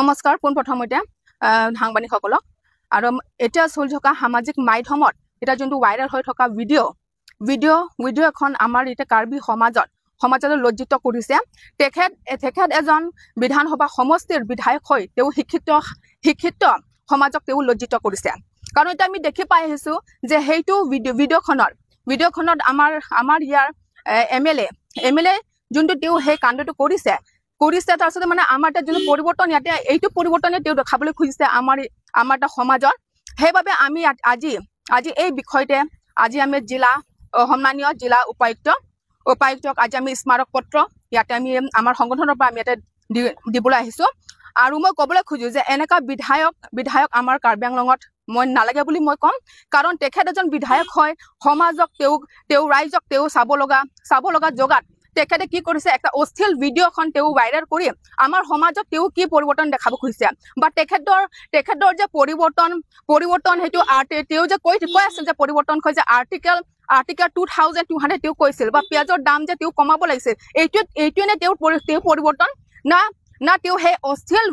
নমস্কাৰ, পোনপ্ৰথমতে সাংবাদিকসকলক। আৰু এতিয়া চলি থকা সামাজিক মাধ্যমত এতিয়া যোনটো ভাইৰেল হৈ থকা ভিডিঅ' ভিডিঅ' ভিডিঅ' এখন আমাৰ এতিয়া কাৰ্বি সমাজত লজ্জিত কৰিছে। তেখেত এজন বিধানসভা সমষ্টিৰ বিধায়ক হৈ তেওঁ শিক্ষিত সমাজক তেওঁ লজ্জিত কৰিছে। কাৰণ এতিয়া আমি দেখি পাই আহিছোঁ যে সেইটো ভিডিঅ'খনত আমাৰ ইয়াৰ এম এল এ যোনটো তেওঁ সেই কাণ্ডটো কৰিছে, তাৰপিছতে মানে আমাৰ তাত যোনটো পৰিৱৰ্তন ইয়াতে এইটো পৰিৱৰ্তনে তেওঁ দেখাবলৈ খুজিছে আমাৰ এটা সমাজত। সেইবাবে আমি আজি এই বিষয়তে আজি আমি জিলা সন্মানীয় জিলা উপায়ুক্তক আজি আমি স্মাৰক পত্ৰ ইয়াতে আমি আমাৰ সংগঠনৰ পৰা আমি ইয়াতে দিবলৈ আহিছোঁ। আৰু মই ক'বলৈ খোজোঁ যে এনেকুৱা বিধায়ক আমাৰ কাৰ্বি আংলঙত মই নালাগে বুলি মই ক'ম। কাৰণ তেখেত এজন বিধায়ক হয়, সমাজক তেওঁ ৰাইজক তেওঁ চাব লগা জেগাত তেখেতে কি কৰিছে, এটা অশ্লীল ভিডিঅ'খন তেওঁ ভাইৰেল কৰি আমাৰ সমাজত তেওঁ কি পৰিৱৰ্তন দেখাব খুজিছে, বা তেখেতৰ যে পৰিৱৰ্তন সেইটো তেওঁ যে কৈ আছিল যে পৰিৱৰ্তন যে আৰ্টিকেল 2200 তেওঁ কৈছিল, বা পিঁয়াজৰ দাম যে তেওঁ কমাব লাগিছিল, এইটোৱে নে তেওঁ পৰিৱৰ্তন না তেওঁ সেই অশ্লীল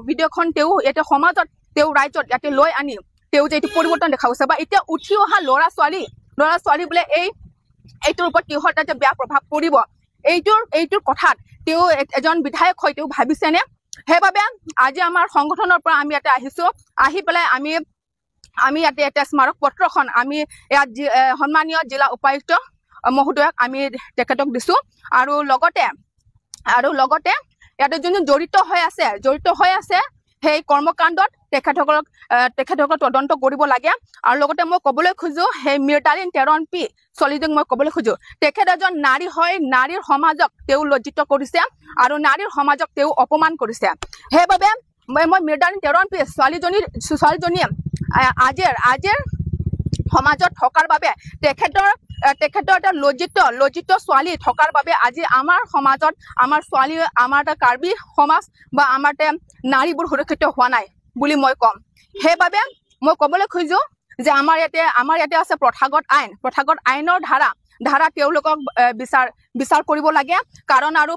ভিডিঅ'খন তেওঁ এতিয়া সমাজত তেওঁ ৰাইজত ইয়াতে লৈ আনি তেওঁ যে এইটো পৰিৱৰ্তন দেখা গৈছে, বা এতিয়া উঠি অহা ল'ৰা ছোৱালী বোলে এইটোৰ ওপৰত কিহৰ এটা যে বেয়া প্ৰভাৱ পৰিব, এইটোৰ কথাত তেওঁ এজন বিধায়ক হৈ তেওঁ ভাবিছেনে? সেইবাবে আজি আমাৰ সংগঠনৰ পৰা আমি ইয়াতে আহিছোঁ। আহি পেলাই আমি ইয়াতে এটা স্মাৰক পত্ৰখন আমি ইয়াত সন্মানীয় জিলা উপায়ুক্ত মহোদয়ক আমি তেখেতক দিছোঁ। আৰু লগতে ইয়াতে যোন জড়িত হৈ আছে সেই কৰ্মকাণ্ডত তেখেতসকলক তদন্ত কৰিব লাগে। আৰু লগতে মই ক'বলৈ খোজোঁ সেই মিৰ্তালিন টেৰন পি ছোৱালীজনীক মই ক'বলৈ খোজোঁ, তেখেত এজন নাৰী হয়, নাৰীৰ সমাজক তেওঁ লজ্জিত কৰিছে আৰু নাৰীৰ সমাজক তেওঁ অপমান কৰিছে। সেইবাবে মই মিৰ্তালিন টেৰন পি ছোৱালীজনীয়ে আজিৰ সমাজত থকাৰ বাবে তেখেতৰ এটা লজ্জিত ছোৱালী থকাৰ বাবে আজি আমাৰ সমাজত আমাৰ ছোৱালী আমাৰ এটা কাৰ্বি সমাজ বা আমাৰ এটা নাৰীবোৰ সুৰক্ষিত হোৱা নাই বুলি মই ক'ম। সেইবাবে মই ক'বলৈ খোজোঁ যে আমাৰ ইয়াতে আছে প্ৰথাগত আইন, প্ৰথাগত আইনৰ ধাৰা তেওঁলোকক বিচাৰ কৰিব লাগে। কাৰণ আৰু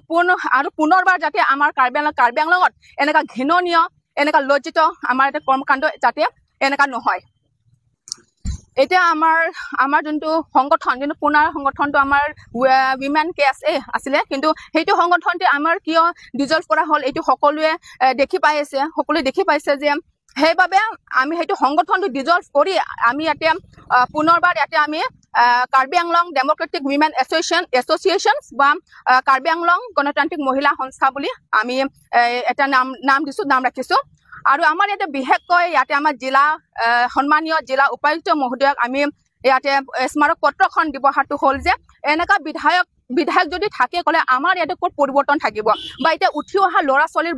পুনৰবাৰ যাতে আমাৰ কাৰ্বি আংলঙত এনেকুৱা ঘৃণনীয় এনেকুৱা লজ্জিত আমাৰ এটা কৰ্মকাণ্ড যাতে এনেকুৱা নহয়। এতিয়া আমাৰ যোনটো সংগঠন, যোনটো পুনৰ সংগঠনটো আমাৰ উইমেন KSA আছিলে, কিন্তু সেইটো সংগঠনটো আমাৰ কিয় ডিজলভ কৰা হ'ল এইটো সকলোৱে দেখি পাই আছে, সকলোৱে দেখি পাইছে যে সেইবাবে আমি সেইটো সংগঠনটো ডিজলভ কৰি আমি ইয়াতে পুনৰবাৰ ইয়াতে আমি Karbi Anglong Democratic women association বা কাৰ্বি আংলং গণতান্ত্ৰিক মহিলা সংস্থা বুলি আমি এটা নাম দিছোঁ, নাম ৰাখিছোঁ। আৰু আমাৰ ইয়াতে বিশেষকৈ ইয়াতে আমাৰ জিলা সন্মানীয় জিলা উপায়ুক্ত মহোদয়ক আমি ইয়াতে স্মাৰক পত্ৰখন দিব হ'ল যে এনেকুৱা বিধায়ক যদি থাকে ক'লে আমাৰ ইয়াতে ক'ত পৰিৱৰ্তন থাকিব, বা এতিয়া উঠি অহা ল'ৰা ছোৱালীৰ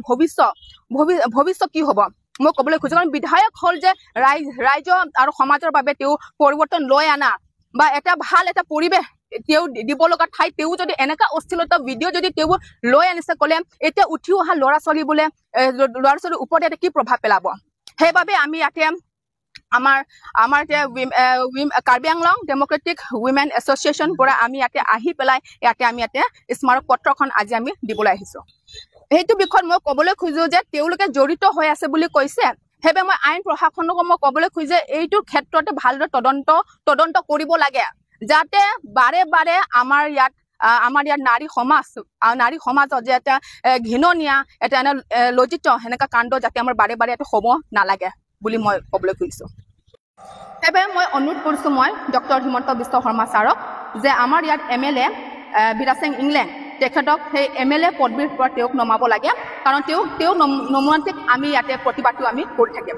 ভৱিষ্যত কি হ'ব মই ক'বলৈ খোজোঁ। কাৰণ বিধায়ক হ'ল যে ৰাইজ আৰু সমাজৰ বাবে তেওঁ পৰিৱৰ্তন লৈ আনা বা এটা ভাল এটা পৰিৱেশ তেওঁ দিব লগা ঠাইত তেওঁ যদি এনেকুৱা অশ্লীলতা ভিডিঅ' যদি তেওঁ লৈ আনিছে ক'লে এতিয়া উঠি অহা ল'ৰা ছোৱালী বোলে ল'ৰা ছোৱালীৰ ওপৰত ইয়াতে কি প্ৰভাৱ পেলাব। সেইবাবে আমি ইয়াতে আমাৰ এতিয়া Karbi Anglong Democratic women association পৰা আমি ইয়াতে আহি পেলাই ইয়াতে আমি ইয়াতে স্মাৰক পত্ৰখন আজি আমি দিবলৈ আহিছোঁ। সেইটো বিষয়ত মই ক'বলৈ খোজোঁ যে তেওঁলোকে জড়িত হৈ আছে বুলি কৈছে, সেইবাবে মই আইন প্ৰশাসনকো মই ক'বলৈ খোজোঁ যে এইটোৰ ক্ষেত্ৰতে ভালদৰে তদন্ত কৰিব লাগে, যাতে বাৰে বাৰে আমাৰ ইয়াত নাৰী সমাজত যে এটা ঘৃণনীয়া এটা এনে লজ্জিত সেনেকুৱা কাণ্ড যাতে আমাৰ বাৰে বাৰে ইয়াতে হ'ব নালাগে বুলি মই ক'বলৈ খুজিছোঁ। সেইবাবে মই অনুৰোধ কৰিছোঁ মই ডক্টৰ হিমন্ত বিশ্ব শৰ্মা ছাৰক যে আমাৰ ইয়াত MLA Biraseng Engleng তেখেতক সেই MLA পদবীৰ পৰা তেওঁক নমাব লাগে। কাৰণ তেওঁ নমোৱান্তিক আমি ইয়াতে প্ৰতিবাদটো আমি কৰি থাকিম।